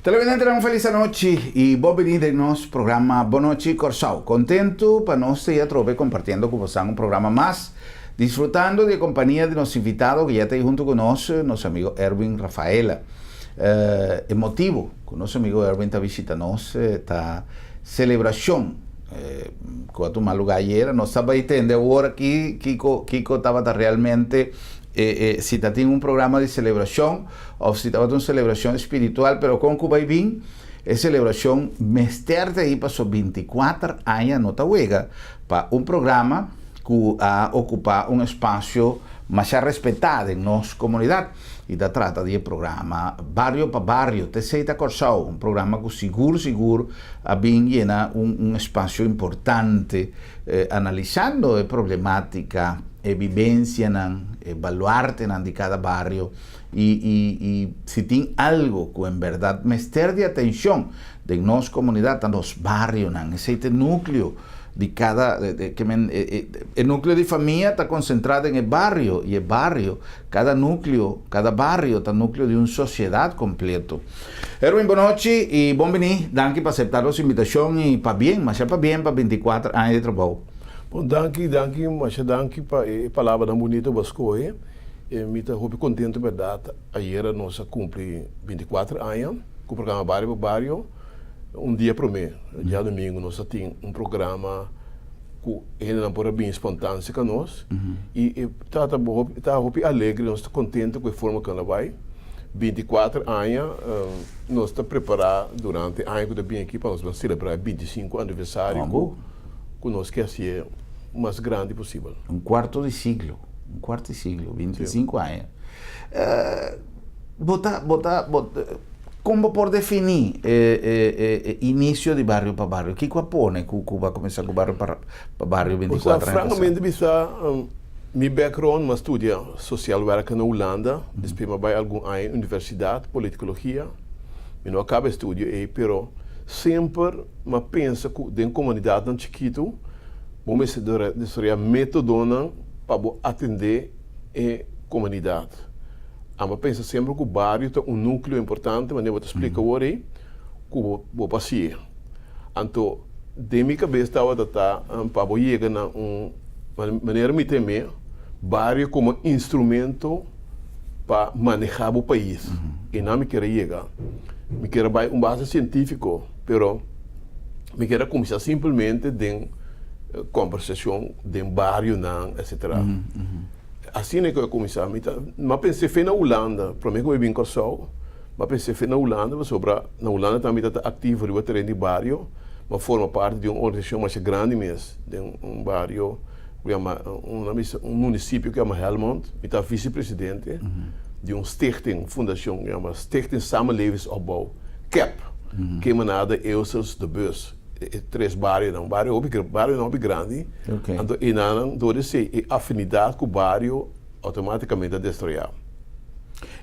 Televidentenan un felis anochi y bon bini den nos programa Bon Nochi Corsou. Contento pa nos ta atrobe compartiendo cu bosan un programa mas, disfrutando di e compania di nos invitado cu ya ta hunto cu nos, nos amigo Erwin Rafaela. E motibo cu nos amigo Erwin ta bishita nos ta celebracion cu a tuma lugar ayera. Nos ta bay tende awor aki kico kico tabata realmente si ta tin un programa di celebracion of si tabata un celebracion espiritual, pero con cu bay bin e celebracion mester ta ahi paso 24 aña no ta wega pa un programa cu a ocupa un espacio masha respeta den nos comunidad. Y ta trata di e programa Bario pa Bario, TC ta Corsou, un programa cu sigur sigur a bin yena un espacio importante analisando e problematica, e vivencianan, e baluartenan di cada bario y si tin algo cu en berdad mester di atencion den nos comunidad ta nos barionan, esey ta e nucleo di cada, ke men e nucleo di famia ta concentra den e bario y e bario, cada nucleo, cada bario ta nucleo di un sociedad completo. Erwin, bonochi y bon bini, danki pa acepta nos invitacion y pabien, masha pabien pa 24 aña di trabou. Bon, danki, danki, masha danki pa e palabranan bunito bo a scoge. Mi ta hopi contento berdad, ayera nos a cumpli 24 aña cu programa Bario pa Bario. Un dia prome, diadomingo, nos a tin un programa cu hendenan por a bini spontaan cerca nos y e ta ta hopi alegre, nos ta contento cu e forma cu nan a bay. 24 aña nos ta prepara durante aña cu ta bini aki pa nos ban celebra e 25 aniversario cu nos ke haci'e mas grandi posibel. Un cuarto di siglo, un cuarto di siglo, 25 aña. Bo ta, bo ta, bo. Kon bo por definí e inicio di Bario pa Bario? Kiko a pone ku bo a kuminsá ku Bario pa Bario 24 aña pasá? Frankamente bisa, mi background, mi a studia sociaal werken na Hulanda, despues mi a bai algun aña universidat, politicologia. Mi no a kaba e studio ei, pero semper mi a pensa ku den komunidatnan chikitu bo mester desaroyá metodonan pa bo atendé e komunidat. Amo a pensa semper ku bario ta un núkleo importante, manera bo ta splika awor ei, ku bo por hasié. Anto, den mi kabes tabata ta pa bo yega na un manera mi teme bario komo instrumento pa manehá bo pais. Einan mi kier a yega. Mi kier a bai un base sientífiko, pero mi kier a kuminsá simplemente den kombersashon den barionan, etsetera. Asina ku a kuminsá. Mi ta, mi a pens'é fe na Hulanda, promé ku mi bin Kòrsou, mi a pens'é fe na Hulanda pasobra na Hulanda tambe mi ta aktivo riba teren di bario, mi a forma parti di un organisashon masha grandi mes den un bario ku yama, un un munisipio ku yama Helmond, mi ta visepresidente di un stichting, un fundashon ku yama Stichting Samenlevingsopbouw, kep, Kemenade, Eusels, De Bus. E tres barionan, bario hopi barionan hopi grandi, anto enanan dor di esei e afinidat ku bario outomatikamente a destroyá.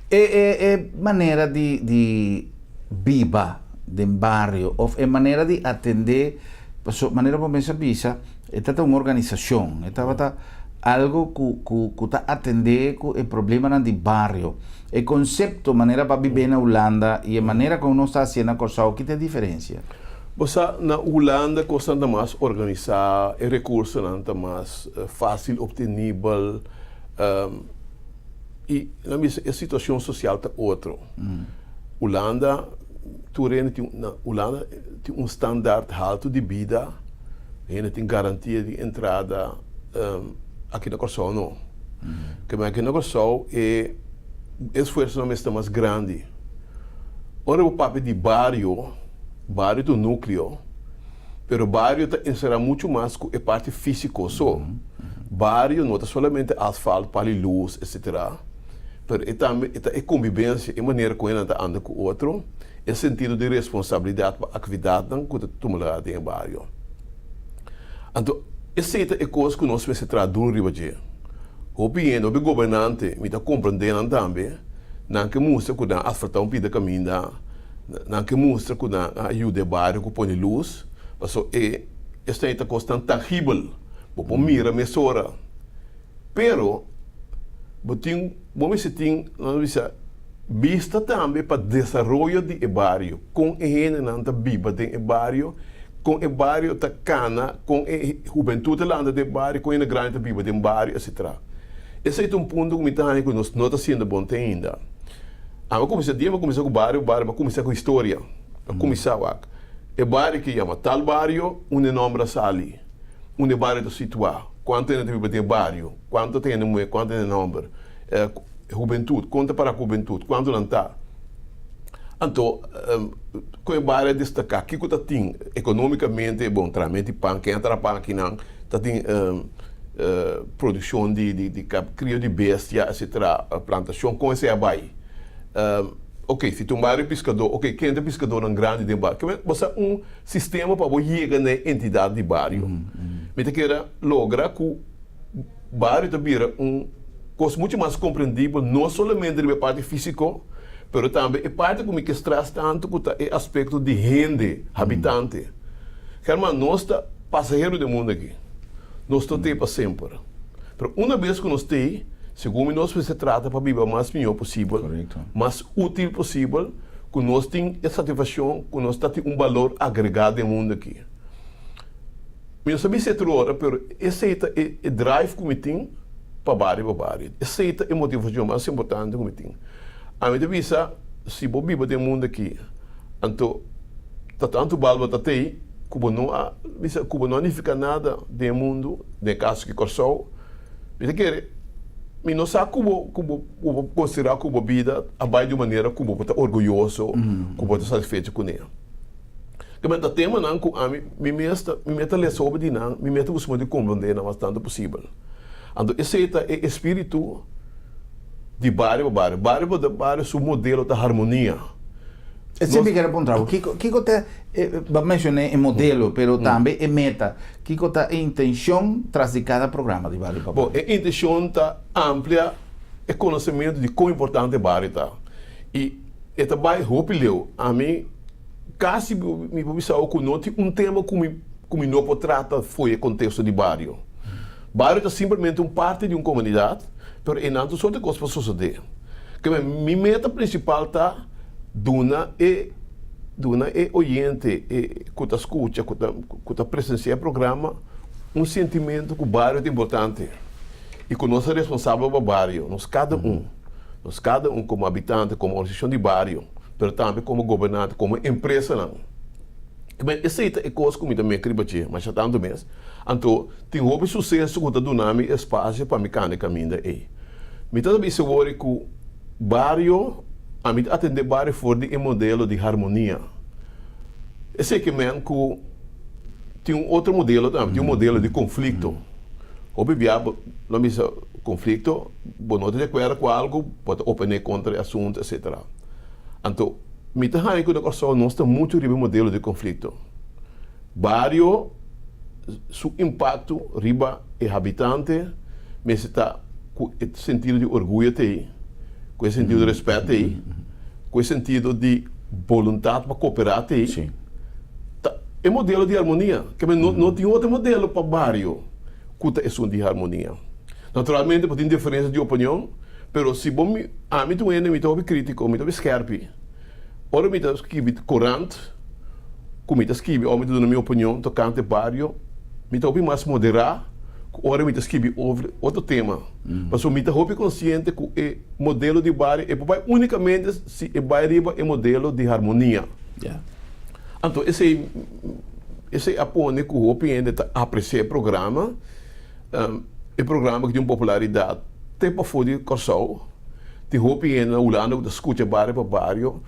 E e e manera di di biba den bario òf e manera di atendé, paso manera bo mes a bisa e ta ta un organisashon, e tabata algo ku ku ku ta atendé ku e problemanan di bario. E konsepto manera pa bib'é na Hulanda i e manera kon nos ta hasié na Kòrsou, ki ta e diferensia? Bo sa, na Hulanda kosnan ta mas organisá, e rekursonan ta mas fásil optenibel i nan bisa e situashon sosial ta otro. Hulanda, tur hende tin, na Hulanda tin un standaard haltu di bida, hende tin garantia di entrada, aki na Kòrsou no. Keme aki na Kòrsou e esfuersonan mester mas grandi. Ora bo papia di bario, Bario ta un núkleo, pero bario ta enserá muchu mas ku e parti físiko so. Bario no ta solamente asfalt, pal i lus, etsetera, pero e tambe e ta e kombibensia, e manera ku hende ta anda ku otro, e sentido di responsabilidat pa aktividatnan ku ta tuma lugá den e bario. Anto, esei ta e kos ku nos mester traha duru riba dje. Hopi hende, hopi gobernante, mi ta komprendé nan tambe, nan ke mustra ku nan asfaltá un pida kaminda, Nan ke mustra ku nan a yuda e bario ku pone lus, pasobra e esei ta kosnan tangibel, bo por mira mesora. Pero bo tin, bo mester tin, nan ta bisa, Bista tambe pa desaroyo di e bario, kon e hendenan ta biba den e bario, kon e bario ta kana, kon e hubentut ta lanta den e bario, kon hende grandi ta biba den bario, etcetera. Esei ta un punto ku mi ta haña ku nos no ta haciendo bon te ainda. Ami a kuminsá dia mi a kuminsá ku bario bario, mi a kuminsá ku historia. Mi a kuminsá wak e bario ke yama tal bario, unda e nòmber a sali, unda e bario ta situá, kuantu hende ta biba den e bario, kuantu ta hende muhé, kuantu hende hòmber. Hubentut, kon ta para ku hubentut, kuantu nan ta. Anto, ku e bario a destaká, kiko ta tin ekonómikamente, bon, trahamentu di pan, ken a traha pan akinan, ta tin produkshon di krio di bestia, etsetera, plantashon, kon esei a bai. Oke, si ta un bario piskadó, oke, ken ta piskadónan grandi den bario? Bo sa un sistema pa bo yega na e entidat di bario. Mi ta kere logra ku. Bario ta bira un kos muchu mas komprendibel, no solamente riba e parti físiko, pero tambe e parti ku mi ke stras tantu ku ta e aspekto di hende, habitante. Herman, nos ta pasahero den mundu aki. Nos no t'ei pa semper. Pero una bes ku nos t'ei, segun mi nos mester trata pa biba mas mihó posibel, mas útil posibel, ku nos tin e satisfakshon ku nos ta tin un balor agregá den mundu aki. Mi no sa bisa e tur ora, pero esei ta e drive ku mi tin pa bario pa bario. Esei ta e motivashon mas importante ku mi tin. Ami ta bisa, si bo biba den mundu aki, anto ta tantu bal bo ta tei ku bo no a bisa ku bo no a nifiká nada den e mundu, den e kaso aki Kòrsou. Mi ta kere, mi no sa ku bo ku bo bo konsiderá ku bo bida a bai di un manera ku bo por ta orguyoso, ku bo ta satisfecho kuné. Kimen ta temanan ku ami mi mes ta mi mes ta lesa hopi di nan, mi mes ta busca di komprendé nan mas tantu posibel. Anto esei ta e espíritu di bario pa bario. Bario pa bario su modelo ta harmonia. Esei mi kere puntra bo, kiko kiko ta e bo a menshoné e modelo pero tambe e meta, kiko ta e intenshon tras di kada programa di bario pa Bo, bario? e intenshon ta amplia e konosementu di kon importante bario ta i e ta bai hopi leu. Ami. Kasi mi por bisa ku no tin un tema ku mi ku mi no por trata fo'i e konteksto di bario. Bario ta simplemente un parti di un komunidat, pero einan tur sorti kos por sosodé. Keme mi meta prinsipal ta duna e duna e oyente e ku ta skucha, ku ta ku ta presensiá e programa un sentimentu ku bario ta importante i ku nos ta responsabel pa bario, nos kada un, nos kada un komo habitante, komo organisashon di bario. pero tambe komo gobernante, komo empresanan. Kimen esei ta e kos ku mi ta meke riba dje masha tantu mes. Anto tin hopi suseso ku ta duna mi espasio pa mi kanda e kaminda ei. Mi ta bisa wori ku bario, ami ta atendé bario for di e modelo di harmonia. Esei ke men ku tin un otro modelo tambe, tin un modelo di konflikto. Hopi bia bo lo bisa konflikto, bo no ta di akuerdo ku algu, bo ta opiné kontra e asuntu, etsetera. Anto, mi ta haña ku na Kòrsou nos ta muchu riba e modelo di konflikto. Bario su impakto riba e habitante mester ta ku e sentido di orguyo t'ei, ku e sentido di rèspèt t'ei, ku e sentido di boluntat pa koperá t'ei. Ta e modelo di harmonia. Ke men no tin otro modelo pa bario ku ta esun di harmonia. Naturalmente bo tin diferensia di opinion, pero si bo mi, ami ta un hende mi ta hopi kritiko, mi ta hopi skerpi. Ora mi ta skibi korant ku mi ta skibi òf mi ta duna mi opinion tokante bario, mi ta hopi mas moderá ku ora mi ta skibi over otro tema. Pasobra mi ta hopi konsiente ku e modelo di bario e por bai únikamente si e bai riba e modelo di harmonia. Anto esei esei a pone ku hopi hende ta apresiá e programa. E programa ku tin un popularidat te pafó di Kòrsou. Tin hopi hende na Hulanda ku ta skucha bario pa bario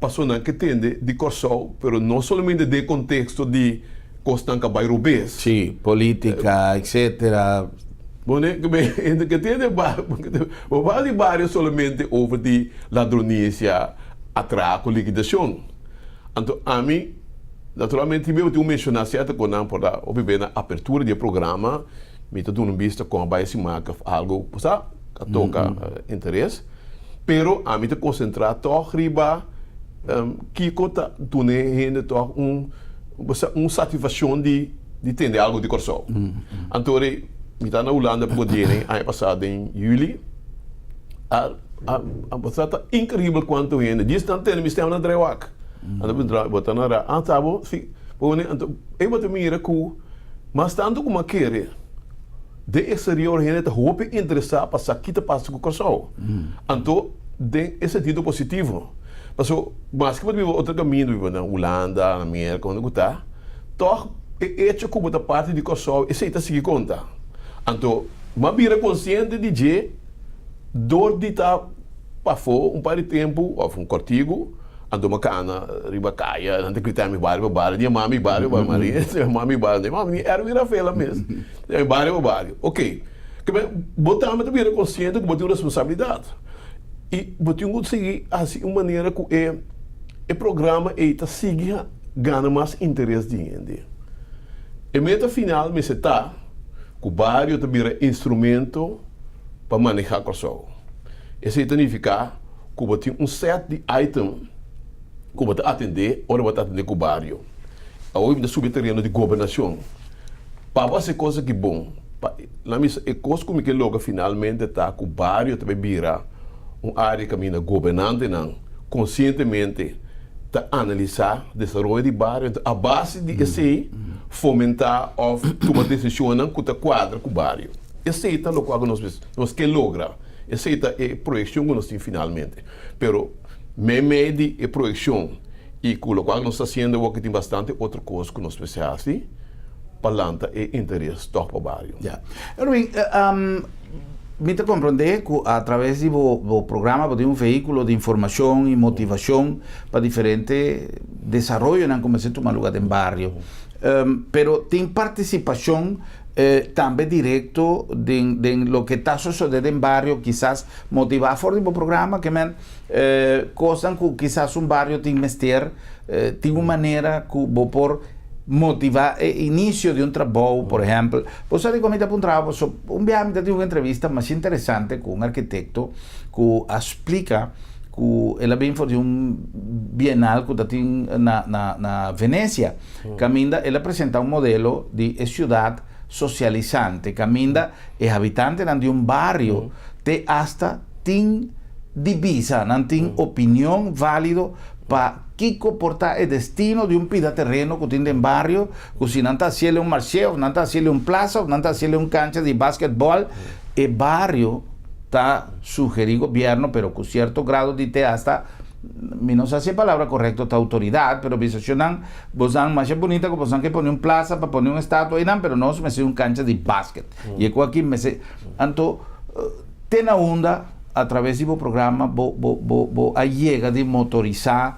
pasobra nan ke tende di Kòrsou, pero no solamente den e konteksto di kosnan ku a bai robes. Sí, polítika, etcétera. Bo ne hende ke tende bo papia di bario solamente over di ladronisia, atrako, likidashon. Anto ami naturalmente mi tin un menshoná sierto konan por ta hopi be na apertura di e programa mi ta duna un bista kon a bai si maka of algo ku sa a toka interes pero ami ta konsentrá tòg riba kiko ta duna e hende tòg un bo sa un satisfakshon di di tende algo di Kòrsou. Anto mi ta na Hulanda poko dia aña pasá den yüli a. A a ta inkribel kuantu hende. Djis nan tende mi stèm nan drai wak. Anto bo drai bo ta na ra. Anto abo si bo wene anto ei bo ta mira ku mas tantu ku bo a kere den eksterior hende ta hopi interesá pa sa ki ta pasa ku Kòrsou. Anto den e sentido positivo. Paso maske bo ta biba otro kaminda, bo biba na Hulanda, na Merka, unda ku ta, tòg e echo ku bo ta parti di Kòrsou esei ta sigui konta. Anto bo a bira konsiente di dje dor di ta pafó un par di tempu òf un kòrtigu, anto mi a kana riba kaya, nan ta grita mi bario pa bario, di yama mi bario pa bario, di yama mi bario, di yama mi Erwin Rafaela mes, di yama mi bario pa bario. Oke, bo tambe ta bira konsiente ku bo tin un responsabilidat i bo tin ku sigui hasi un manera ku e e programa ei ta sigui gana mas interes di hende. E meta final mester ta ku bario ta bira instrumento pa manehá Kòrsou. Esei ta nifiká ku bo tin un sèt di item ku bo ta atendé ora bo ta atendé ku bario. Awor mi ta subi e tereno di gobernashon. Pa bo hasi e kos aki bon, pa nan bisa e kos ku mi ke logra finalmente ta ku bario ta bai bira un área kaminda gobernantenan konsientemente ta analisá desaroyo di bario, enton a base di esei fomentá òf tuma desishonnan ku ta kuadra ku bario. Esei ta lokual ku nos nos ke logra. Esei ta e proyekshon ku nos tin finalmente. Pero meimei di e proyekshon i ku lokual ku nos ta hasiendo awor ke tin bastante otro kos ku nos mester hasi pa lanta e interes tòg pa bario. Ya. Erwin, mi ta komprondé ku a traves di bo bo programa bo tin un vehíkulo di informashon i motivashon pa diferente desaroyonan ku mester tuma luga den bario. Pero tin partisipashon tambe direkto den den loke ta sosodé den bario kisas motivá for di bo programa ke men kosnan ku kisas un bario tin mester tin un manera ku bo por motivá e inisio di un trabou por ehèmpel. Bo sa dikon mi ta puntra bo pasobra un biaha mi ta tin un entrevista masha interesante ku un arkitekto ku a splika ku el a bin for di un bienal ku ta tin na na na Venecia kaminda el a presenta un modelo di e siudat sosialisante kaminda e habitantenan di un bario te asta tin di bisa, nan tin opinion válido pa kiko por ta e destino di un pida tereno ku tin den bario ku si nan ta hasiel un marshe òf nan ta hasiel un plasa òf nan ta hasiel un kancha di basketbòl e bario ta sugerí gobierno pero ku sierto grado di te hasta mi no sa si e palabra korekto ta outoridat pero bisa shonnan bosnan masha bunita ku bosnan ke pone un plasa pa pone un estatua einan pero nos mester un kancha di basket i e ku aki mester anto te na unda a traves di bo programa bo bo bo bo a yega di motorisá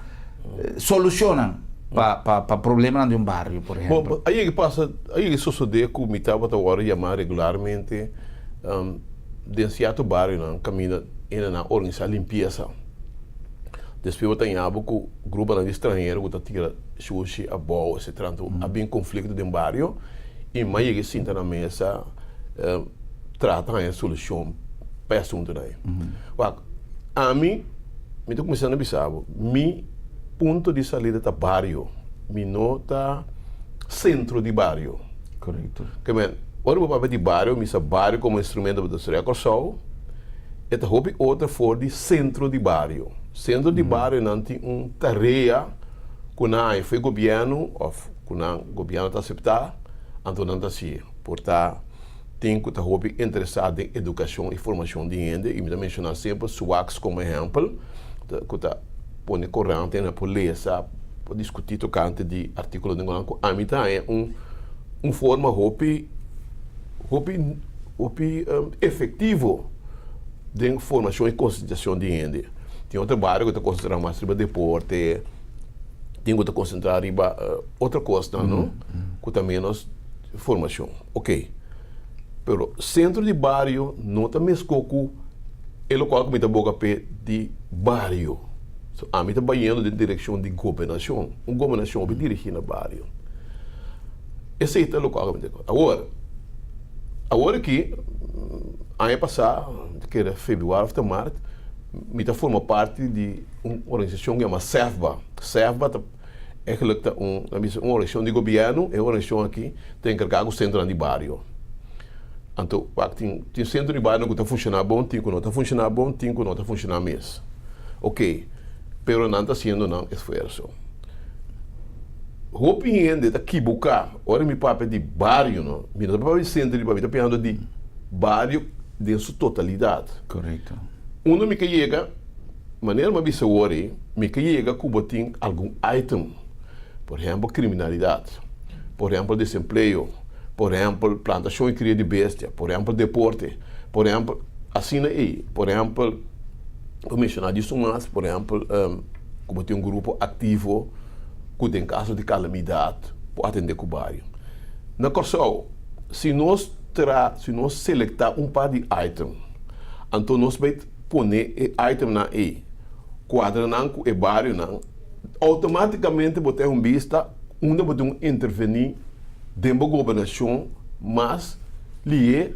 solushonnan pa pa pa problemanan di un bario por ehempel. Bo a yega pasa a yega sosodé ku mi tabata wòrdu yamá regularmente Den sierto barionan kaminda hendenan organisá limpiesa. Despues bo ta haña bo ku gruponan di stranhero ku ta tira shushi abou etcetera. Anto a bin konflikto den bario i mas yega e sinta na mesa trata haña solushon pa e asuntunan ei. Wak, ami mi ta kuminsá na bisa bo, mi punto di salida ta bario, mi no ta sentro di bario. Korekto. Ke men, ora bo papia di bario, mi sa bario komo instrumento pa desaroyá Kòrsou, e ta hopi otro for di sentro di bario. Sentro di bario nan tin un tarea ku nan haña for e gobièrnu òf ku nan gobièrnu ta aseptá, anto nan ta hasié. Por ta tin ku ta hopi interesá den edukashon i formashon di hende i mi ta menshoná semper SUAX komo ehèmpel ku ta pone korant nan por lesa, por diskutí tokante di artíkulonan ku nan ku ami ta haña un un forma hopi hopi hopi efektivo den formashon i konsientisashon di hende. Tin otro bario ku ta konsentrá mas riba deporte, tin ku ta konsentrá riba otro kosnan no ku ta ménos formashon. Oke, pero sentro di bario no ta meskó ku e lokual ku mi ta boga p'e di bario. So, ami ta bayendo den direkshon di gobernashon. Un gobernashon hopi dirigí na bario. Esei ta lokual ku mi ta. Awor, awor aki, aña pasá, ta kere febrüari òf ta mart, mi ta forma parti di un organisashon ku yama SEFBA. SEFBA ta Eigenlijk ta un, nan bisa un organisashon di gobièrnu, e organisashon aki ta enkargá ku sentronan di bario. Anto wak tin tin sentro di bario ku ta funshoná bon, tin ku no ta funshoná bon, tin ku no ta funshoná mes. Oke, pero nan ta hasiendo nan esfuerso. Hopi hende ta kibuká ora mi papia di bario no, mi no ta papia di sentro di bario, mi ta papiando di bario den su totalidat. Korekto. Unda mi ke yega, manera mi a bisa awor ei, mi ke yega ku bo tin algun item, por ehèmpel kriminalidat, por ehèmpel desempleo, por ehèmpel plantashon i kria di bestia, por ehèmpel deporte, por ehèmpel asina ei, por ehèmpel bo menshoná dies un mas, por ehèmpel ku bo tin un grupo aktivo ku den kaso di kalamidat por atendé ku bario. Na Kòrsou si nos tra si nos selektá un par di item anto nos bai pone e itemnan ei kuadra nan ku e barionan outomátikamente bo ta un bista unda bo tin intervení den bo gobernashon mas lihé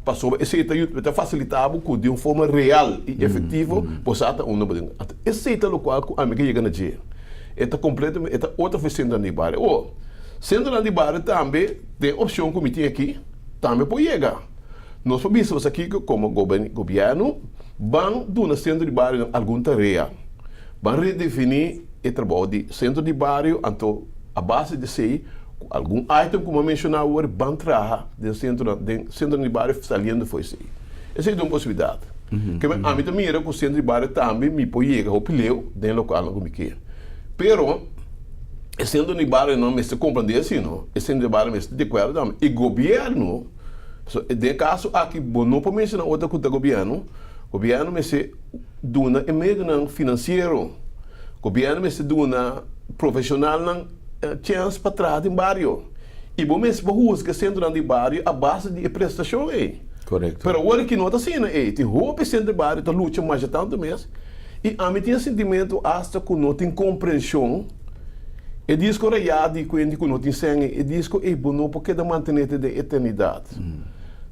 pasobra esei ta yuda ta fasilitá bo ku di un forma real i efektivo bo sa ta unda bo tin. Anto esei ta lokual ku ami ke yega na dje. E ta kompletamente e ta otro for sentronan di bario. Awor, sentronan di bario tambe den opshon ku mi tin aki tambe por yega. Nos por bisa bo aki ku komo gobièrnu ban duna sentro di barionan algun tarea. Ban redefiní e trabou di sentro di bario anto a base di esei ku algun item ku mi a menshoná awor ban traha den sentronan den sentronan di bario saliendo for esei. Esei ta un posibilidat. Ke men ami ta mira ku sentro di bario tambe mi por yega hopi leu den lokalnan ku mi ke. Pero e sentro di barionan mester komprendé asina no, e sentro di bario mester di akuerdo tambe. E gobièrnu, pasobra den e kaso aki bo no por menshoná otro ku ta gobièrnu, gobièrnu mester duna e medionan finansiero. Gobièrnu mester duna profeshonalnan chèns pa traha den bario. I bo mester por husga sentronan di bario a base di e prestashon ei. Korekto. Pero awor aki no ta asina ei. Tin hopi sentro di bario ta lucha masha tantu mes. I ami tin e sintimentu asta ku no tin komprenshon. E disko rayá di ku hende ku no tin sèn ei, e disko ei bo no por keda mantené te den eternidat.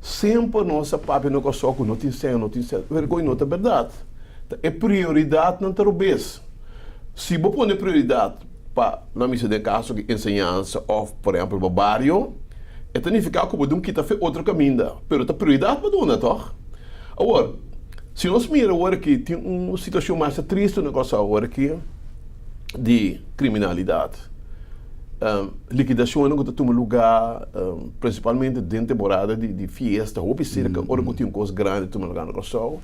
Semper nos a papia na Kòrsou ku no tin sèn, no tin sèn. Pero koe no ta bèrdat. Ta e prioridatnan ta robes. Si bo pone prioridat pa, nan bisa den kaso di enseñansa òf por ehèmpel bo bario, e ta nifiká ku bo dun kita fe otro kaminda, pero ta prioridat bo duna tòg? Awor, si nos mira awor aki tin un situashon masha tristu na Kòrsou awor aki di kriminalidat. Likidashonnan ku ta tuma lugá prinsipalmente den temporada di fiesta hopi serka ora ku tin un kos grandi tuma lugá na Kòrsou.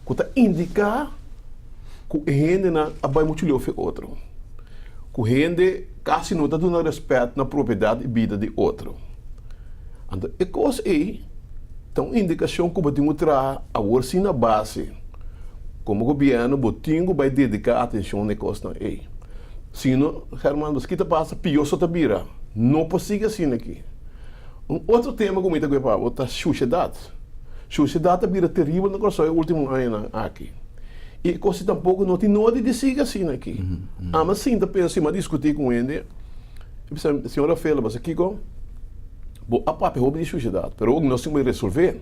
Ku ta indiká ku e hendenan a bai muchu leu fe otro. Ku hende kasi no ta duna rèspèt na propiedat i bida di otro. Anto e kos ei ta un indikashon ku bo tin ku traha awor sin na base. Komo gobièrnu bo tin ku bai dediká atenshon na e kosnan ei. Sino, Herman, bo sa ki ta pasa? Pió so ta bira. No por sigui asina aki. Un otro tema ku mi ta kue pa bo ta shushedat. Shushedat a bira teribel na Kòrsou e último añanan aki. I e kos ei tampoko no tin nodi di sigui asina aki. Ami a sinta pensa i mi a diskutí ku un hende, mi bisa, Señor Rafaela, bo sa kiko? Bo a papia hopi di shushedat, pero awor nos tin ku bai resolvé.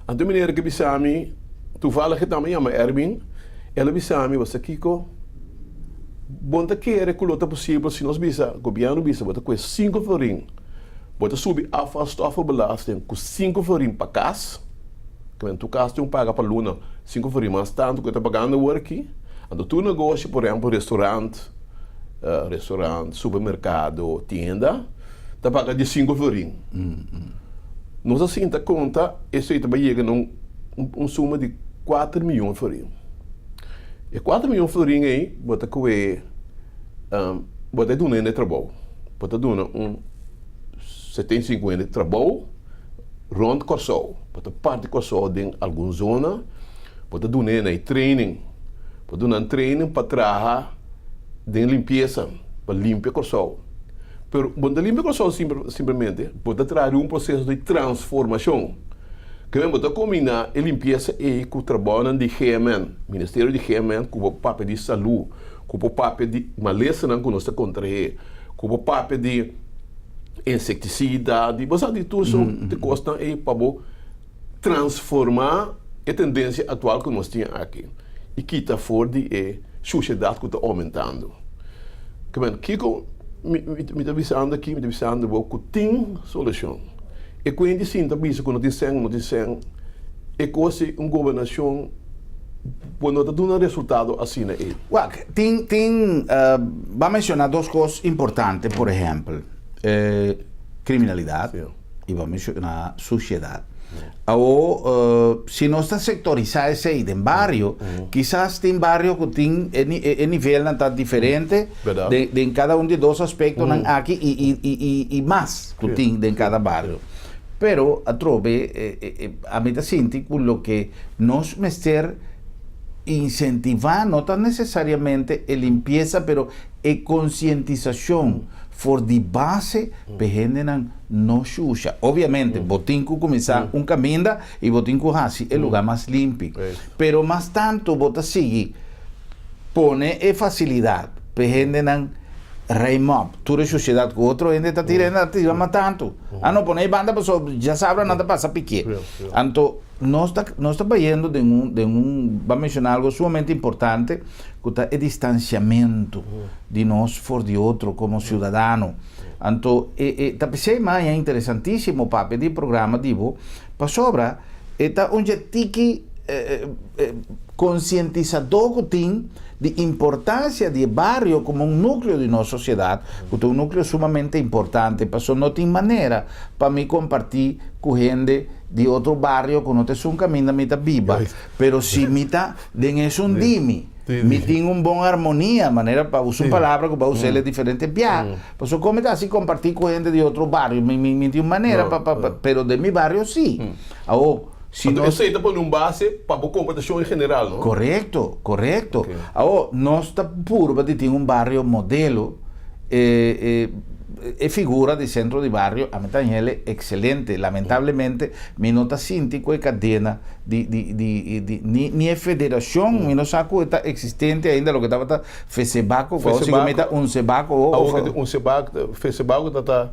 Anto e manera ke bisa mi, toevallig e tambe yama Erwin, el a bisa mi, bo sa kiko? Bo no ta kere ku lo ta posibel si nos bisa, gobièrnu bisa bo ta kue sinku florin. Bo ta subi afvalstoffenbelasting ku sinku florin pa kas, ke men tur kas tin ku paga pa luna sinku florin mas tantu ku e ta pagando awor aki. Anto tur negoshi, por ehempel restaurant, restaurant, supermerkado, tienda, ta paga di sinku florin. Nos a sinta konta esei ta bai yega na un suma di kuater miyon florin. E kuater miyon florin ei bo ta kohe bo ta duna hende trabou. Bo ta duna un 75 hende trabou rond Kòrsou. Bo ta parti Kòrsou den algun zona. Bo ta duna hende training. Bo ta duna nan training pa traha den limpiesa, pa limpia Kòrsou. Pero bo no ta limpia Kòrsou simplemente, bo ta traha den un proseso di transformashon. Ke men bo ta kombiná e limpiesa ei ku trabounan di GMN, Ministerio di GMN ku bo papia di salú, ku por papia di malesanan ku nos ta kontraé, ku por papia di insektisida, di bo sa di tur sorto di kosnan ei pa bo transformá e tendensia aktual ku nos tin aki i kita for di e shushedat ku ta oumentando. Ke men, kiko mi ta bisando aki? Mi ta bisando bo ku tin solushon. E ku hende sinta bisa ku no tin sèn, no tin sèn, e kos di un gobernashon bo no ta duna resultado asina ei. Wak, tin, tin, bo a menshoná dos kos importante, por ehèmpel, kriminalidat i bo a menshoná sushedat. Awor, si nos ta sektorisá esei den bario, kisas tin bario ku tin e nivelnan ta diferente den kada un di e dos aspektonan aki i mas ku tin den kada bario. Pero atrobe ami ta sinti ku loke nos mester insentivá no ta nesesariamente e limpiesa pero e konsientisashon for di base p'e hendenan no shusha. Obviamente bo tin ku kuminsá un kaminda i bo tin ku hasi e lugá mas limpi. Pero mas tantu bo ta sigui pone e fasilidat p'e hendenan ruim op tur e shushedat ku otro hende ta tira, hende ta tira mas tantu. A no pone e banda pasobra djasabra nan ta pasa pikié. Anto nos ta nos ta bayendo den un den un bo a menshoná algo sumamente importante ku ta e distansiamentu di nos for di otro komo siudadano. Anto e e ta p'esei maña interesantísimo papia di programa di bo, pasobra e ta un dje tiki konsientisadó ku tin di importansia di e bario komo un núkleo di nos sosiedat, ku ta un núkleo sumamente importante, pasobra no tin manera pa mi kompartí ku hende di otro bario ku no ta esun kaminda mi ta biba, pero si mi ta den esun di mi. Mi tin un bon armonia, manera pa usa un palabra ku bo a us'el e diferente bia. Pasobra kon mi ta hasi kompartí ku hende di otro bario? Mi mi tin un manera pa pa pero den mi bario sí. Awor, si Anto nos. esei ta pone un base pa bo komportashon en general, no? Korekto, korekto. Awor, nos ta purba di tin un bario modelo. E e e figura di sentro di bario a mi ta hel ekselente. Lamentablemente mi no ta sinti ku e kadena di di di di ni ni e federacion mi no sa cu e ta existente ainda loke tabata Fesebaco cu awor sigur mi ta Unsebaco o Awor cu Unsebaco Fesebaco ta ta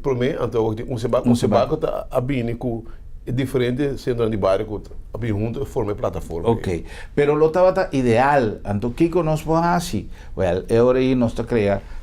prome anto awor cu Unsebaco Unsebaco ta a bini cu e diferente centronan di bario cu a bini hunto a forma e plataforma Ok pero lo tabata ideal anto kico nos por haci Wel e ora ei nos ta crea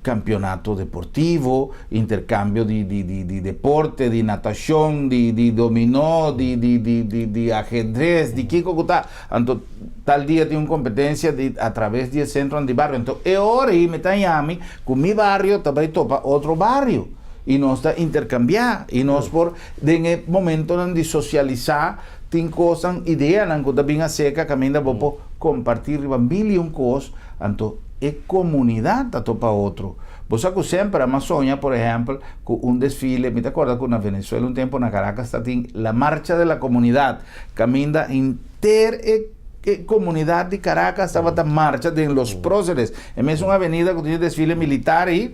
campeonato deportivo, intercambio di di di di deporte, di natacion, di di dominó, di di di di di ajedrez, di kico cu ta. Anto tal dia tin un competencia di a traves di e centronan di bario. Anto e ora ei mi ta yami cu mi bario ta bay topa otro bario y nos ta intercambia y nos por den e momentonan di socialisa tin cosnan, ideanan cu ta bin acerca caminda bo por comparti riba mil y un cos, anto e comunidad ta topa otro. Bo sa cu semper a mas soña, por ehempel, cu un desfile, mi ta corda cu na Venezuela un tempo na Caracas ta tin la marcha de la comunidad, caminda henter e e comunidad di Caracas tabata marcha den Los Próceres, e mesun avenida cu tin e desfile militar ey.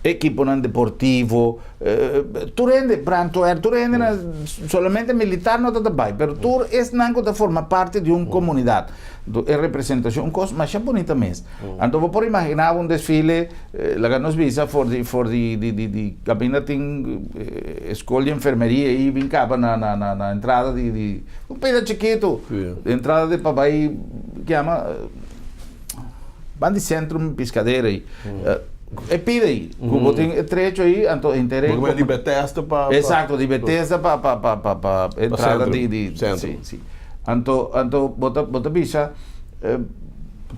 Ekiponan deportivo, tur hende, brandweer, tur hende na, solamente militar no ta ta bai, pero tur esnan ku ta forma parti di un komunidat. Anto e representashon, un kos masha bunita mes. Anto bo por imaginá un desfile, laga nos bisa for di for di di di di kaminda tin e skol di enfermeria ei bin kaba na na na na entrada di di un pida chikitu, entrada di pa bai ke yama Ban di Centrum Piscadera ei. E pida ei, ku bo tin e trecho ei, anto henter ei. Bo di Bethesda pa. Exacto, di Bethesda pa pa pa pa pa entrada di di. Centrum. Si, si. Anto anto bo ta bo ta bisa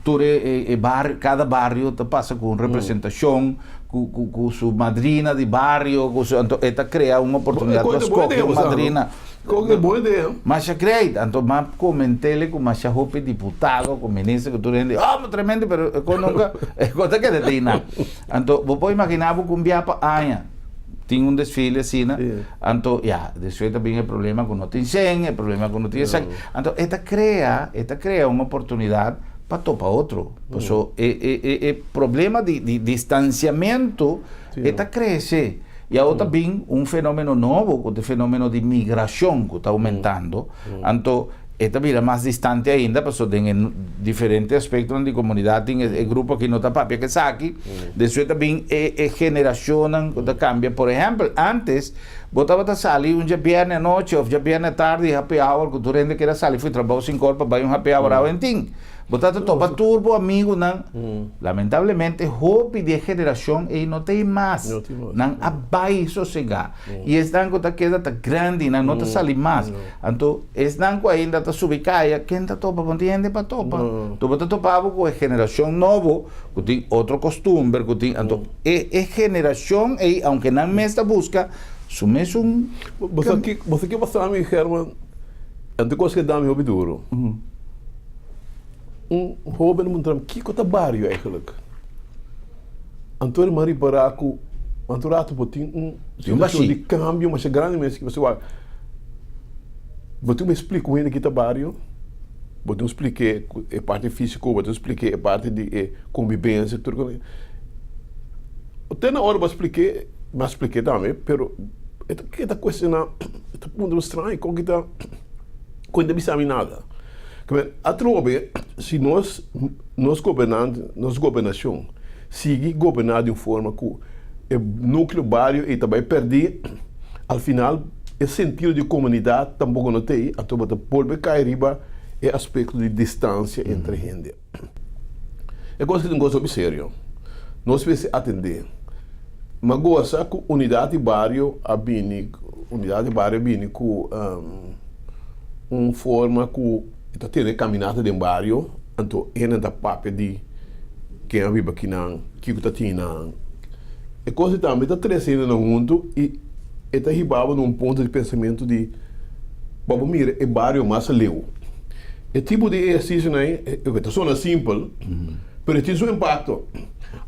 tur e e bario, kada bario ta pasa ku un representashon, ku ku ku su madrina di bario, ku su anto e ta krea un oportunidat pa skohe un madrina. Con e bon idea. Masha great, anto m'a comentele cu masha hopi diputado, cu minister, cu tur hende, oh, ma tremendo, pero e con nunca, e con ta keda tin nan. Anto, bo por imagina bo cu un bia pa aña tin un desfile asina, anto, ya, despues ta bin e problema cu no tin cen, e problema cu no tin esaki, anto e ta crea, e ta crea un oportunidad pa topa otro, paso e, e, e, e problema di, di distanciamento e ta crece. I awor ta bin un fenomeno nobo ku ta e fenomeno di migrashon ku ta oumentando. Anto e ta bira mas distante ainda pasobra den e diferente aspektonan di komunidat tin e grupo aki no ta papia ku esaki. Despues ta bin e e generashonnan ku ta kambia. Por ehèmpel, ántes bo tabata sali un djabièrnè anochi òf djabièrnè tardi happy hour ku tur hende keda sali for trabou sinkor pa bai un happy hour awentin. Bo ta ta topa tur bo amigunan. Lamentablemente hopi di e generashon ei no ta ei mas. Nan a bai sosegá. I esnan ku ta keda ta grandi, nan no ta sali mas. Anto esnan ku ainda ta subi kaya, ken ta topa? Bo no tin hende pa topa. Anto bo ta topa bo ku e generashon nobo ku tin otro kostumber, ku tin, anto e e generashon ei, aunke nan mes ta buska su mesun. Bo sa ki, bo sa ki pasa mi, Herman? Anto kos ke da mi hopi duro. Un hoben a puntra mi, Kiko ta bario eigenlijk? Anto e man ripará ku anto rato bo tin un situashon di kambio masha grandi mes. Pasobra wak, bo tin ku splika un hende ki ta bario, bo tin ku splik'é e parti físiko, bo tin ku splik'é e parti di e kombibensia, tur kos. Te na ora bo a splik'é, mi a splik'é tambe, pero e ta keda kuestioná, e ta puntra mi straño kon ki ta, kon e ta bisa mi nada. Atrobe, si nos nos gobernante, nos gobernashon sigui goberná di un forma ku e núkleo bario ei ta bai pèrdí, al final e sentido di komunidat tampoko no ta ei, anto bo ta bolbe kai riba e aspekto di distansia entre hende. E kos aki ta un kos hopi serio. Nos mester atendé. Mi a gosa ku unidat di bario a bini, unidat di bario a bini ku un forma ku e ta tene kaminata den bario, anto hende ta papia di ken a biba kinan, kiko ta tin nan. E kos ei tambe ta trese hendenan huntu i e ta hiba bo na un punto di pensamentu di pa bo mira e bario mas aleu. E tipo di ehersisionan ei e ta sona simpel, pero e tin su impakto.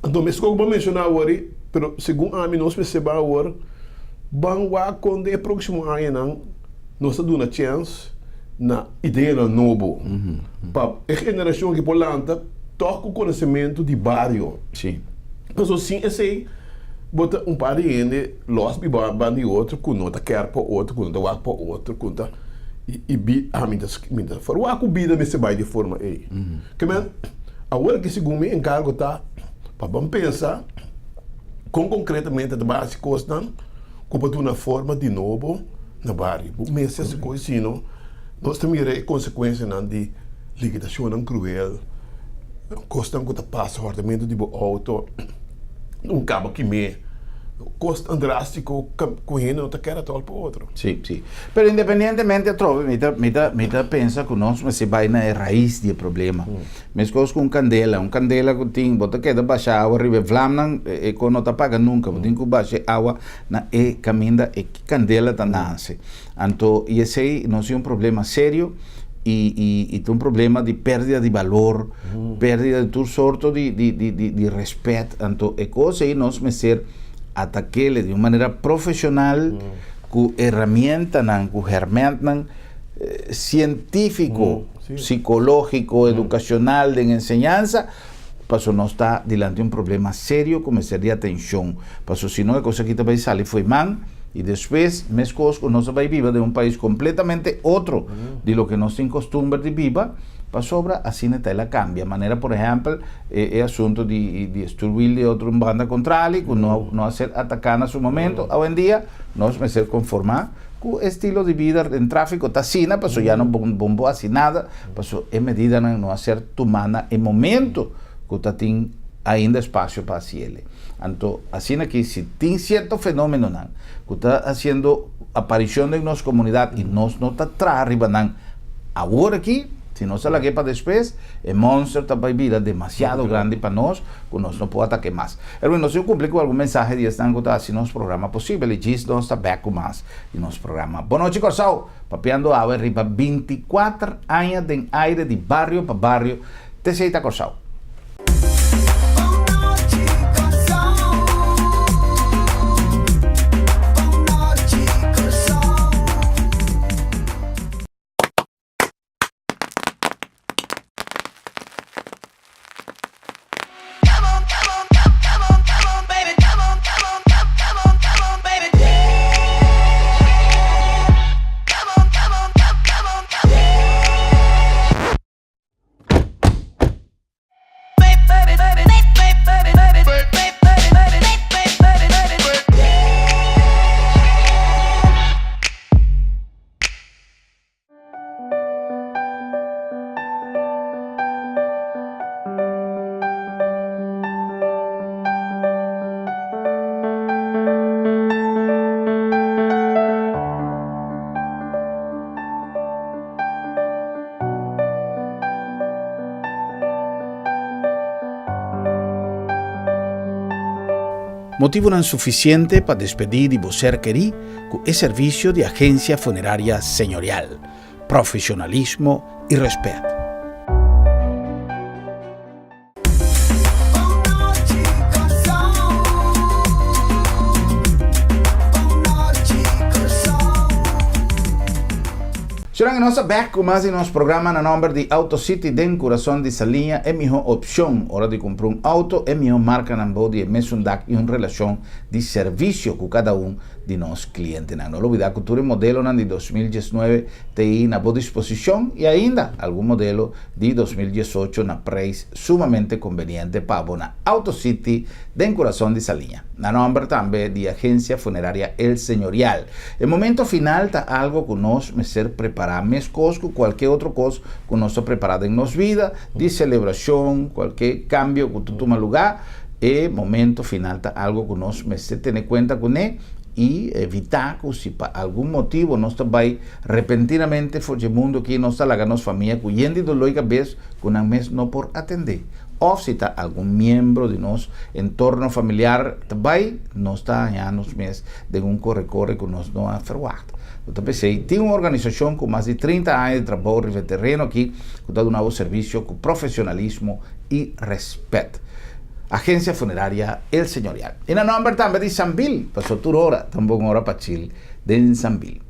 Anto meskos ku bo a menshoná awor ei, pero segun ami nos mester ban awor ban wak kon den e próksimo añanan nos ta duna chèns na ideanan nobo pa e generashon ki por lanta tòg ku konosementu di bario. Pasobra sin esei bo ta un par di hende lòs biba banda di otro ku no ta kèr pa otro, ku no ta wak pa otro, ku no ta i bi ami ta mi ta ferwagt ku bida mester bai di e forma ei. Ke men awor ki segun mi enkargo ta pa ban pensa kon konkretamente ta bai hasi kosnan ku por duna forma di nobo na bario. Bo mester hasi kos sino nos ta mira e konsekuensianan di likidashonnan kruel, kosnan ku ta pasa, hòrtamentu di bo outo, un kaba kimé, kosnan drástiko ku hende no ta kere atòl pa otro. Sí, sí. Pero independientemente atrobe mi ta, mi ta, mi ta pensa ku nos mester bai na e rais di e problema. Meskos ku un kandela, un kandela ku tin, bo ta keda basha awa riba e vlamnan, e kos no ta paga nunka. Bo tin ku basha e awa na e kaminda e kandela ta nase. Anto i esei nos tin un problema serio i i i ta un problema di pèrdida di balor, pèrdida di tur sorto di di di di di rèspèt. Anto e kos ei nos mester atak'é di un manera profeshonal ku herramientanan, ku hèrmèntnan sientífiko, sikológiko, edukashonal den enseñansa, pasobra nos ta dilanti un problema serio ku mester di atenshon. Pasobra si no e kos aki ta bai sali fo'i man i despues meskos ku nos a bai biba den un pais kompletamente otro di loke nos tin kostumber di biba, pasobra asina ta el a kambia. Manera por ehèmpel e e asunto di di stuurwiel di otro un banda kontrali ku no no a ser ataká na su momento. Awendia nos mester konformá ku e estilo di bida den tráfiko ta asina pasobra ya no bon por hasi nada. Pasobra e medidanan no a ser tumá na e momento ku ta tin ainda espasio pa hasiele. Anto, asina ki si tin sierto fenómenonan ku ta hasiendo aparishon den nos komunidat i nos no ta traha riba nan awor aki, si nos ta lag'é pa despues, e monster ta bai bira demasiado grandi pa nos ku nos no por atak'é mas. Erwin, nos tin ku kumpli ku algun mensahe di esnan ku ta hasi nos programa posibel i djis nos ta bèk ku mas di nos programa. Bonochi Kòrsou! Papiando awe riba 24 aña den aire di bario pa bario TC ta Kòrsou. Motivonan sufisiente pa despedí di bo ser kerí ku e servisio di Agensia Funeraria Señorial. Profesionalismo i rèspèt. Señoran y nos ta bek cu mas di nos programa na nomber di Auto City den curason di Saliña e miho opcion ora di cumpra un auto e miho marcanan bou di e mesun dak y un relacion di servicio cu cada un di nos clientenan. No lubida cu tur e modelonan di 2019 ta ey na bo disposicion y ainda algun modelo di 2018 na prijs sumamente conveniente pa bo na Auto City den curason di Saliña. Na nomber tambe di Agencia Funeraria El Señorial. E momento final ta algo cu nos mester prepara mescos cu cualke otro cos cu nos ta prepara den nos vida, di celebracion, cualke cambio cu ta tuma lugar, e momento final ta algo cu nos mester tene cuenta cune y evita cu si pa algun motibo nos ta bay repentinamente for dje mundo aki nos ta laga nos famia cu yen di dolor y cabes cu nan mes no por atende. Of si ta algun miembro di nos entorno familiar ta bay, nos ta haña nos mes den un kore-kore ku nos no a ferwagt. Bo ta p'esei, tin un organisashon ku mas di 30 aña di trabou riba e tereno aki ku ta duna bo servisio ku profesionalismo i rèspèt. Agencia Funeraria El Señorial. I na nòmber tambe di Sambil, paso tur ora ta un bon ora pa chil den Sambil.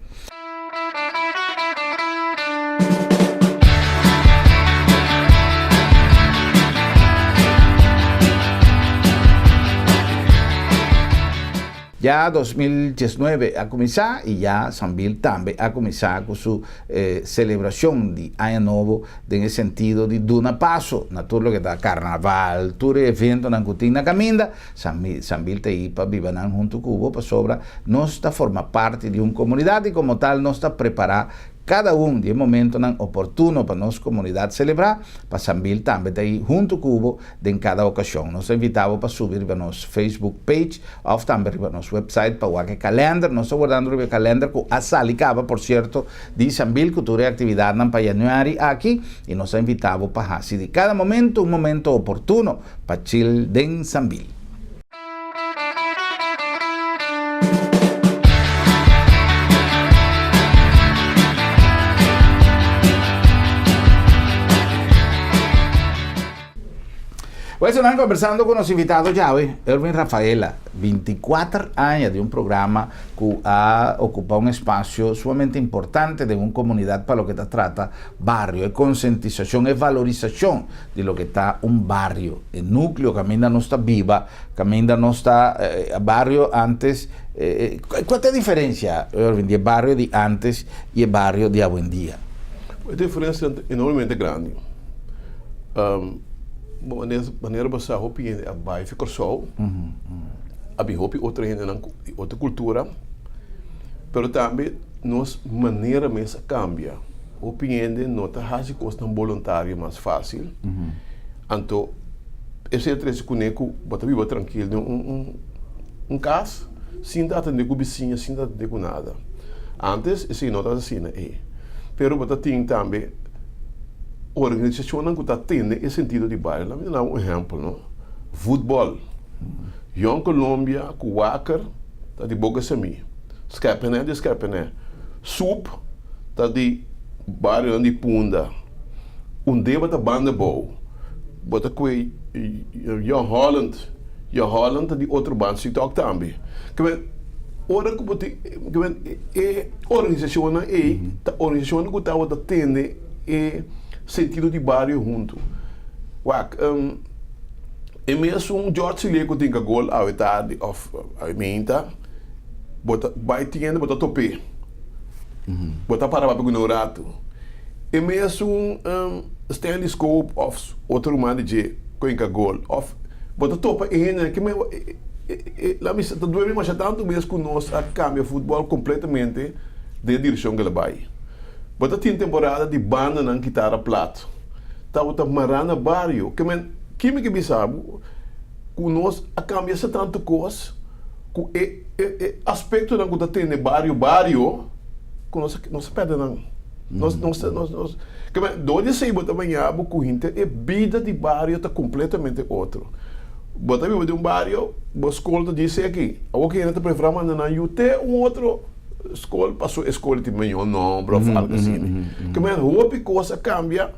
Ya 2019 a kuminsá i ya Sambil tambe a kuminsá ku su selebrashon di Aña Nobo den e sentido di duna paso na tur loke ta karnaval, tur e eventonan ku tin na kaminda. Sambil ta ei pa biba nan huntu ku bo pasobra nos ta forma parti di un komunidat i komo tal nos ta prepará kada un di e momentonan oportuno pa nos komunidat selebrá. Pa Sambil tambe ta ei huntu ku bo den kada okashon. Nos ta invitá bo pa subi riba nos Facebook page òf tambe riba nos website pa wak e kalènder. Nos ta wardando riba e kalènder ku a sali kaba, por sierto, di Sambil ku tur e aktividatnan pa yanüari aki i nos ta invitá bo pa hasi di kada momento un momento oportuno pa chil den Sambil. Pues nan conversando cu nos invitado djawe, Erwin Rafaela, 24 aña di un programa cu a ocupa un espacio sumamente importante den un comunidad pa loke ta trata bario, e concientisacion, e valorisacion di loke ta un bario, e nucleo caminda nos ta biba, caminda nos ta, bario antes, cua ta e diferencia, Erwin, di e bario di antes y e bario di awendia? E diferencia ta enormemente grandi. Bo manera bo sa hopi hende a bai fi Kòrsou, a bin hopi otro hendenan di otro kultura, pero tambe nos manera mes a kambia. Hopi hende no ta hasi kosnan boluntario mas fásil. Anto esei a trese kuné ku bo ta biba trankil den un kas sin ta atendé ku bisiña, sin ta atendé ku nada. Ántes esei no tabata asina ei. Pero bo ta tin tambe Organisashonnan ku ta tene e sentido di bario. Laat mi duna un ehèmpel, no. Futbòl. Jong Colombia ku Wacker ta di Boca Samí. Skèpènè di Skèpènè. Sup ta di barionan di Punda. Undeba ta banda bou. Bo ta kue Jong Holland. Jong Holland ta di otro banda Sitok tambe. Ke ora ku bo tin e organisashonnan ei ta organisashonnan ku tabata tene e sentido di bario huntu. Wak, e mesun George Silé ku tin ka gol awe tardi òf awe meinta, bo ta bai tienda bo ta top'é. Bo ta para papia ku nan un ratu. E mesun Stanley Scope òf otro ruman di dje ku tin ka gol òf bo ta topa e hendenan ke la mi ta duel mi masha tantu bes ku nos a kambia futbòl kompletamente den e direkshon ku el a bai. Bo ta tin temporada di bandanan kitara plat. Tabata mará na bario. Ke men, ki mi ke bisa bo? Ku nos a kambia sa tantu kos ku e e e aspektonan ku ta tene bario bario ku nos a nos a pèrdè nan. Nos nos nos nos ke men dor di esei bo ta baña bo ku henter e bida di bario ta kompletamente otro. Bo ta biba den un bario, bo skol ta djis aki. Awor ki hende ta preferá manda nan yu te un otro skol paso e skol tin mihó nomber òf algu asina. Ke manera hopi kos a kambia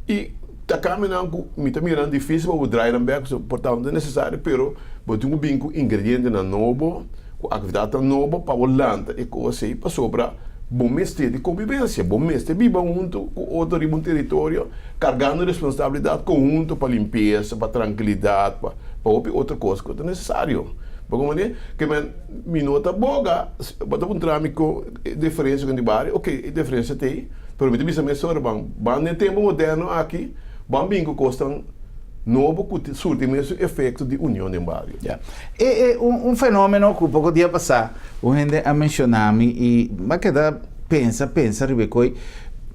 i ta kambia ku mi ta mira nan difísil pa bo drai nan bèk pasobra por ta no ta nesesario pero bo tin ku bin ku ingredientenan nobo, ku aktividatnan nobo pa bo lanta e kos ei pasobra bo mester di kombibensia, bo mester biba huntu ku otro riba un teritorio. Kargando responsabilidat konhunto pa limpiesa, pa trankilidat, pa pa hopi otro kos ku ta nesesario. Bo komprendé? Ke men mi no ta boga, bo ta puntra mi kon e diferensia ku di bario, oke e diferensia ta ei, pero mi ta bisa mesora ban ban den tempu moderno aki ban bin ku kosnan nobo ku ta surti mesun efekto di union den bario. Ya. E e un un fenomeno ku poko dia pasá un hende a menshoná mi i mi a keda pensa pensa riba e koi.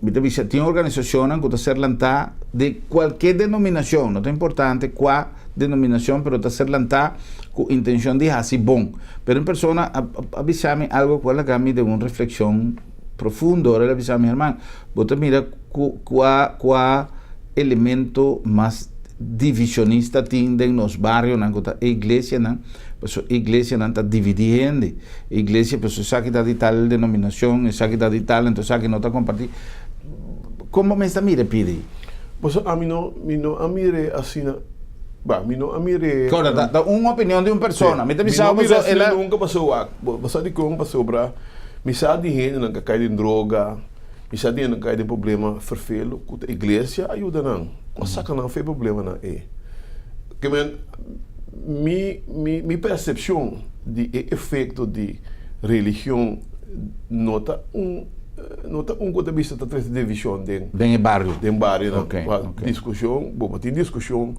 Mi ta bisa tin organisashonnan ku ta ser lantá di kualke denominashon, no ta importante kua denominashon, pero ta ser lantá ku intenshon di hasi bon. Pero un persona a a bisa mi algu ku a laga mi den un reflekshon profundo. Ora el a bisa mi, Herman, bo ta mira ku kua kua elemento mas divishonista tin den nos barionan ku ta e iglesianan, pasobra e iglesianan ta dividí hende. Iglesia, pasobra esaki ta di tal denominacion, esaki ta di tal, enton esaki no ta comparti. Con bo mes ta mira e pidi? Pasobra ami no, mi no a mir'é asina, bah, mi no a mir'é. Corda, ta, ta un opinion di un persona. Mi ta bisa bo pasobra el a. Mi no a mira asina nunca pasobra wak, bo sa dikon? Pasobra mi sa di hendenan ku a kai den droga, mi sa di hendenan ku a kai den problema ferfelu, ku ta iglesia a yuda nan, ku a saka nan for e problemanan ei. Ke men, mi, mi, mi persepshon di e efekto di religion no ta un, no ta un ku ta bisa ta trese divishon den. Den e bario. Den barionan. Ok, ok. Diskushon, bo por tin diskushon